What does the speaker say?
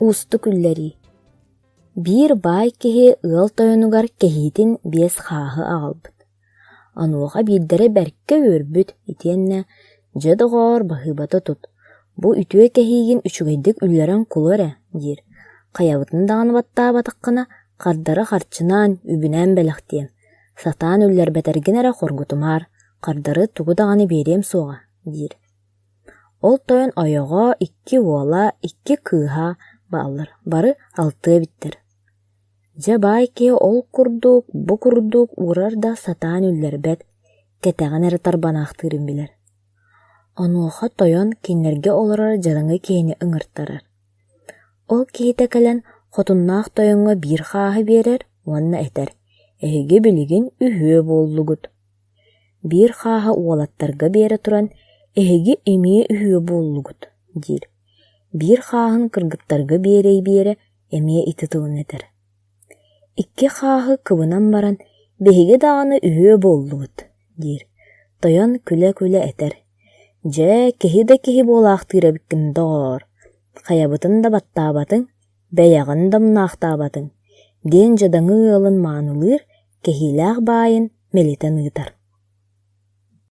Уустук үллэрии Биир баай киһи ыал тойонугар кэһиитин биэс хааһы аҕалбыт. Онуоха биирдэрэ бэркэ үөрбүт итиэннэ «Дьэ, доҕоор, баһыыбата тут, бу үтүө кэһиигин үчүгэйдик үллэрэн кулу эрэ» диир. «Хайабытын даҕаны баттаабатаххына, хардары харчынан, үбүнэн бэлэхтиэм, сатаан үллэрбэтэргин эрэ хоргутумаар, хардары тугу даҕаны биэриэм суоҕа» диир. Ол тойон ойоҕо, икки уола, икки кыыһа бааллар, бары алтыа эбиттэр. Дьэ баай киһи ол курдук, бу курдук уурар да сатаан үллэрбэт, кэтэҕин эрэ тарбанаахтыырын билэр. Онуоха тойон кинилэргэ олорор дьадаҥы киһини ыҥыртарар. Ол киһитэ кэлэн хотуннаах тойоҥҥо биир хааһы биэрэр уонна этэр: «Эһиги билигин үһүө буоллугут» Биир хааһы уолаттарга биэрэ туран «Эһиги эмиэ үһүө буоллугут» диир. Биир хааһын кыргыттарга биэрэй-биэрэ эмиэ ити тылын этэр. Икки хааһы кыбынан баран «Биһиги даҕаны үһүө буоллубут» диир. Тойон күлэ-күлэ этэр: «Дьэ, киһи да киһи буолаахтыыр эбиккин доҕоор, хайабытын да баттаабатыҥ, бэйэҕин да мунаахтаабатыҥ» диэн дьадаҥы ыалын маанылыыр, кэһиилээх баайын мэлитэн ыытар.